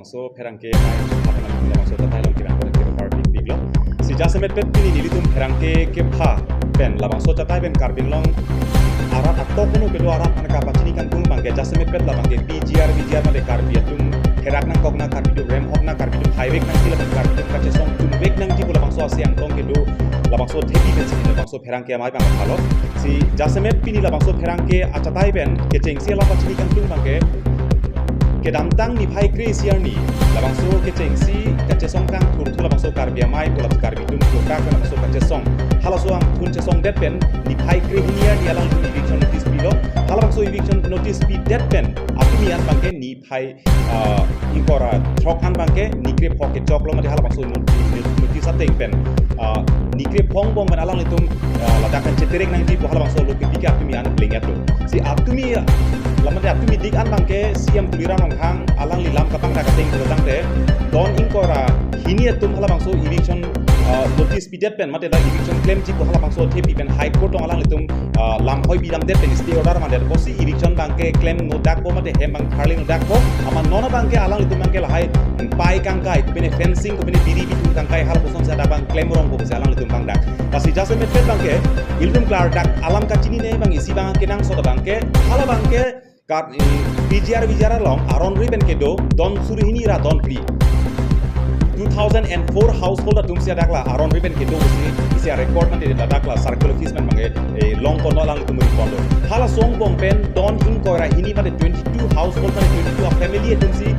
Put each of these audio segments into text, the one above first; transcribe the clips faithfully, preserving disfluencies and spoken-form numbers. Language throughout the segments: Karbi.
Labangso pherangke amei aphan labangso achatai along kevang kore kepar pik pik lo. Si jasemet pet pini nelitum pherangke kepha pen labangso achatai pen Karbi Anglong arat atok kono kedo arat aphan kapachini kangtung abangke jasemet pet labangke P G R V G R mate Karbi atum herak nangkok na, Karbi atum remhok na, Karbi atum haivek nangji lapen Karbi atum kachesong chunvek nangji pu labangso asi angtong kedo labangso thepi pensi labangso pherangke amei abang phalo. Si jasemet pini labangso pherangke achatai pen kechengsi alam pachini kangtung abangke kedamtang niphai kre-isi arni labangso kechengsi kachesong kangthurthu labangso Karbi amei pu labangso Karbi atum kukak labangso kachesong, halaso angthun chesongdet pen niphai kre-hini arni alangtum eviction notice pilo. Halabangso eviction notice pidet pen atumi an abangke niphai, ah, ingkoi ra throk an abangke nikre phok kechoklo mate halabangso not-, not-, notice ateng pen, ah, nikre phongbong pen alanglitum, ah, ladak pen cheterek nangji pu halabangso lo kepi ke atumi an pleng etlo. Si atumi, lamate atumi dik an abangke C M Tuliram Ronghang alangli lam kapangdak ateng pulo tangte don ingkoi ra hini atum halabangso eviction, ah, notice pidet pen mate dak eviction klemji pu halabangso thepi pen High Court along alanglitum, ah, lam hoi pidamdet pen stay order mandet pusi eviction abangke klem nodakpo mate hem abang tharli nodakpo. Amat non abangke alanglitum abangke lahai pai kangkai, kopine fencing, kopine biri bitung kangkai halapusonsi dak abang klem rongpo pusi alanglitum pangdak. Lasi jasemet pet abangke ilitum klardak alam kachinine abang isi abang kenangsot abangke, hala abangke kat, eh, P G R V G R along aron ri pen kedo don suri hini ra don phli, two thousand and four household atumsi dak la aron ri pen kedo pusi isi a-record mate dak la circle office pen abangke, eh, long kono alangtum ri kono. Halasongbong pen don ingkoi ra hini mate twenty-two household mate twenty-two family atumsi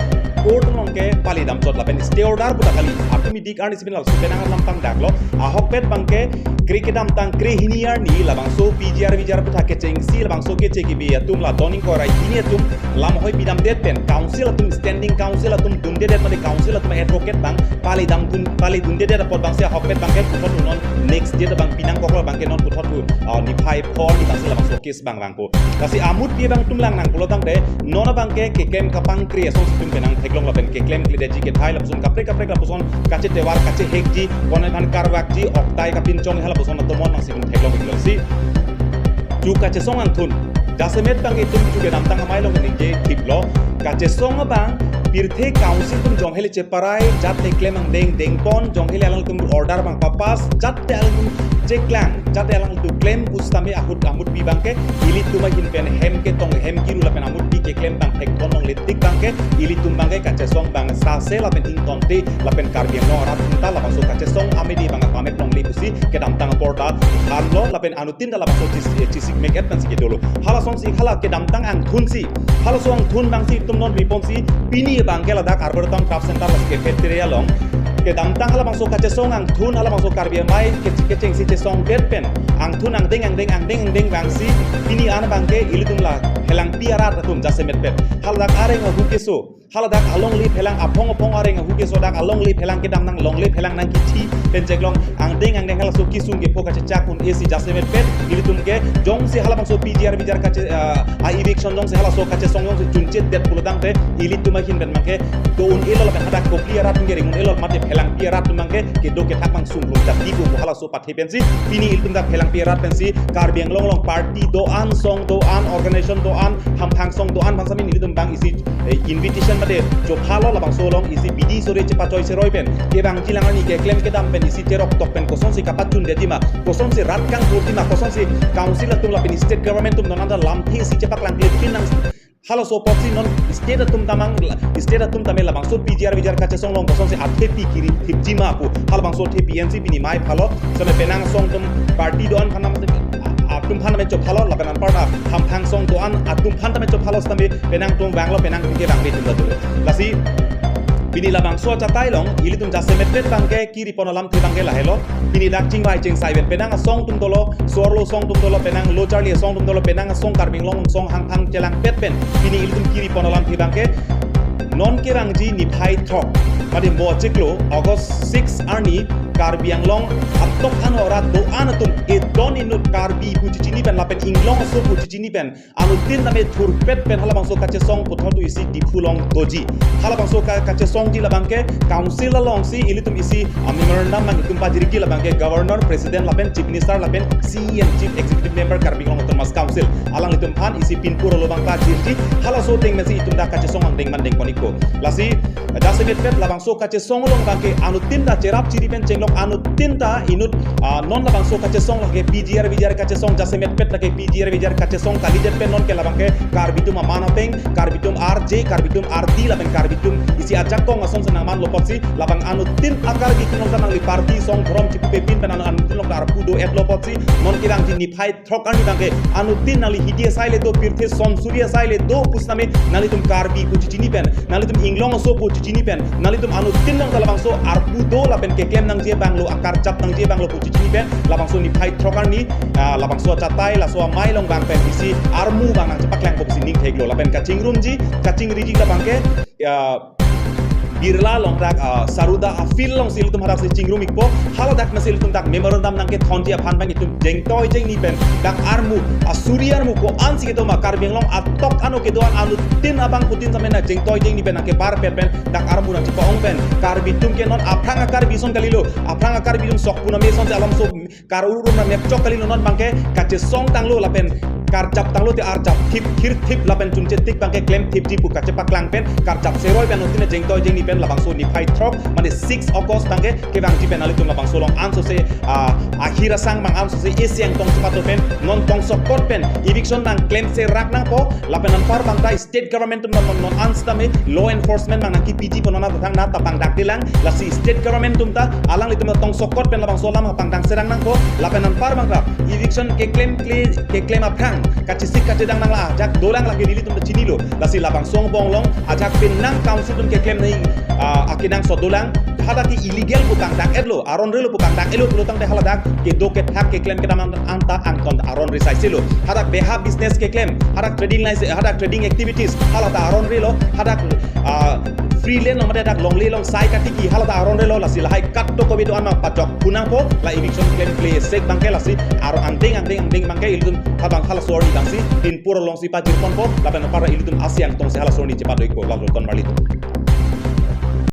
court along kepale damchot lapen stay order pu ta kali. Atumi dik arni si pen laso penang alam pangdaklo. Ahokpet abangke kre kedamtang kre-hini arni labangso P G R V G R aphuthak kechengsi labangso keche kebi atum la don ingkoi ra hini atum lam hoi pidamdet pen council atum, standing council atum dundedet mate council atum advocate abang pale damdun, pale dundedet apot abangsi ahokpet abangke puthot non next date abang pinangkoklo abangke non puthot, ah, niphai phli abangsi labangso case abang vangpo. Lasi amutpi abang atum lang nang pulo tangte non abangke keklem kapangkri asonsi atum penang theklong lapen keklemkledetji kethai lapuson kaprek kaprek lapuson kachetovar kachehekji, konat aphan karvakji, oktai kapinchong halapuson atomon nangsi atum theklong iklo si. Ju kachesong angthun. Jasemet abang itum ju kedamtang amei along ningje thiplo. Kachesong abang pirthe council atum jongheli cheparai, jat te klem angdeng dengpon, jongheli alangtum order abang papass, jat te alangtum cheklang, jat te alangtum klem pusitame ahut amutpi abangke ilitum ahin pen hem ketong hem kiru lapen amutpi keklem abang thekpon longle tik abangke ilitum abangke kachesong abang sase lapen ingtonte lapen Karbi Anglong arat atum ta labangso kachesong amidi abang apamek longle pusi kedamtang apor ta thanlo lapen anut tin ta labangso chis-, eh, chisikmek et pensi kedolo. Halasonsi hala kedamtang angthunsi, halaso angthun abangsi itum non riponsi pini abangke ladak Arboretum Craft Center las cafeteria along kedamtang halabangso kachesong angthun halabangso Karbi amei ke-, kechengsi chesongdet pen angthun angdeng angdeng angdeng angdeng abangsi pini an abangke ilitum la phelangpi arat atum jasemet pen haladak areng ahu keso, haladak alongle phelang aphong aphong areng ahu keso dak alongle phelang kedamtang longle phelang nangkithi pen cheklong angdeng angdeng halaso kesung kepho kachechak un-esi jasemet pen ilitum ke jongsi halabangso P G R V G R kache, ah, a-eviction jongsi halaso kachesong jongsi chunchetdet pulo tangte ilitum ahin pen abangke do un-elo lapen hadak Kopili arat abangke ring un-elo mate phelangpi arat abangke kedo kethak abang sungrum jati ko halaso pathe pensi pini ilitum dak phelangpi arat pensi Karbi Anglong along party do-an, song do-an, organization do-an, hamphang song do-an aphan sami nelitum abang isi, eh, invitation mate chophalo labangso along isi bidi sore chepachoi seroi pen kevangji lang arni keklem kedam pen isi cherok tok pen kosonsi kapachundetji ma, kosonsi rat kangthurji ma, kosonsi council atum lapen state government atum non anta lamthe isi chepaklangkle pin nang halaso apotsi non state atum ta mang, state atum tame labangso P G R V G R kachesong along kosonsi athepi kiri thipji ma pu halabangso thepi ensi pini amei phalo. Same penang song atum party do-an aphan nam atum aphan tame chophalo lapen anparta hamphang song do-an atum aphan tame chophalo sitame penang atum vanglo penang atum kevangve atum ta dolo. Lasi pini labangso achatai along ilitum jasemet pet abangke kiri pon alamthe abangke lahelo. Pini dak chingvai chingsai pen penang asong atum dolo, so-arlo asong atum dolo, penang lo charli asong atum dolo, penang asong Karbi Anglong song hamphang chelangpet pen pini ilitum kiri pon alamthe abangke non kevangji niphai throk mate mo chiklo August six arni Karbi Anglong atok ano arat do-an atum edon inut Karbi pu chichini pen lapen Inglong aso pu chichini pen anuttin tame thurpet pen halabangso kachesong puthot isi Diphu along doji. Halabangso ka kachesongji labangke council alongsi ilitum isi, ah, memorandum abang itum pajirji labangke governor, president lapen chief minister lapen C E M, chief executive member Karbi Anglong Autonomous Council alanglitum aphan isi pinpur alo abang pajirji. Halaso ateng pensi itum dak kachesong angdeng mandeng pon-ikpo. Lasi jasemetpet labangso kachesong along abangke anuttin ta cherap chiri pen chenglok anuttin ta inut, ah, non labangso kachesong lake P G R V G R kachesong, jasemetpet lake P G R V G R kachesong kalidet pen nonke labangke Karbi atum aman ateng, Karbi atum arje, Karbi atum ardi lapen Karbi atum isi ajakong ason senang manlo apotsi labang anuttin a-Karbi atum along ta nangli party song dhorom chipepin pen anu anuttin along ta arpu do-etlo apotsi nonke abangji niphai throk arni abangke anuttin nangli hidi asai le do, pirthe son suri asai le do pusitame nanglitum Karbi pu chichini pen, nanglitum Inglong aso pu chichini pen, nanglitum anuttin along ta labangso arpu do lapen keklem nangji abanglo, akarjap nangji abanglo pu chichini pen labangso niphai throk arni, ah, labangso achatai laso amei along abang pen isi armu abang nangchepaklang pusi ning theklo lapen kachingrumji kachingriji labangke, ah, Birla along dak, ah, Saruda a-field alongsi ilitum hadaksi chingrum-ikpo. Haladak masi ilitum dak memorandum nangkethonji aphan abang itum jengtoi jengni pen dak armu, asuri armu ko-ansi kedo ma Karbi Anglong atok ano kedo-an anuttin abangphutin tame nang jengtoi jengni pen nangkeparpet pen dak armu nangchepa-ong pen Karbi atum ke non aphrang a-Karbi ason kalilo, aphrang a-Karbi atum sok puname asonsi alam so kar-uru rum na mepchok kalilo, non abangke kachesong tanglo lapen karjap tanglo te arjap thip thir thip lapen chunche tik abangke klem thipji pu kachepaklang pen karjap seroi pen anuttin jengtoi jengni pen labangso niphai throk mane six August abangke kevangji pen alitum labangso along ansose, ah, ahir asang abang ansose isi angtong chepato pen non tongsokot pen eviction abang klemse rak nangpo lapen anpar abang ta state government atum non non ansitame law enforcement abang nangkipiji pon nang thang na ta pangdakdelang, lasi state government atum ta alanglitum ta tongsokot pen labangso alam pangdang serang nangpo, lapen anpar abang ta eviction keklem kle keklem aphrang kachesik kachedang nangla ajak dolang lake nelitum ta chinilo, lasi labangso angbong along ajak pen nang council atum keklem nai, ah, akenangsot dolang, hadak ke illegal pu pangdak-etlo, aron relo pu pangdak-etlo pulotangte haladak kedo kethak keklem kedam an anta angton aron resaiselo. Hadak beha business keklem, hadak trading license, hadak trading activities, hala ta aron relo, hadak, ah, free land along mate dak longle longsai katiki, hala ta aron relo, lasi lahai kat to kobe do-an ma pajok punangpo, la eviction klemkle sek abangke lasi aron angdeng angdeng angdeng abangke ilitum habang halaso arni abangsi pinpur alongsi pajir ponpo, lapen para ilitum isi angtongsi halaso arni chepato-ikpo, lalo ton marlitum.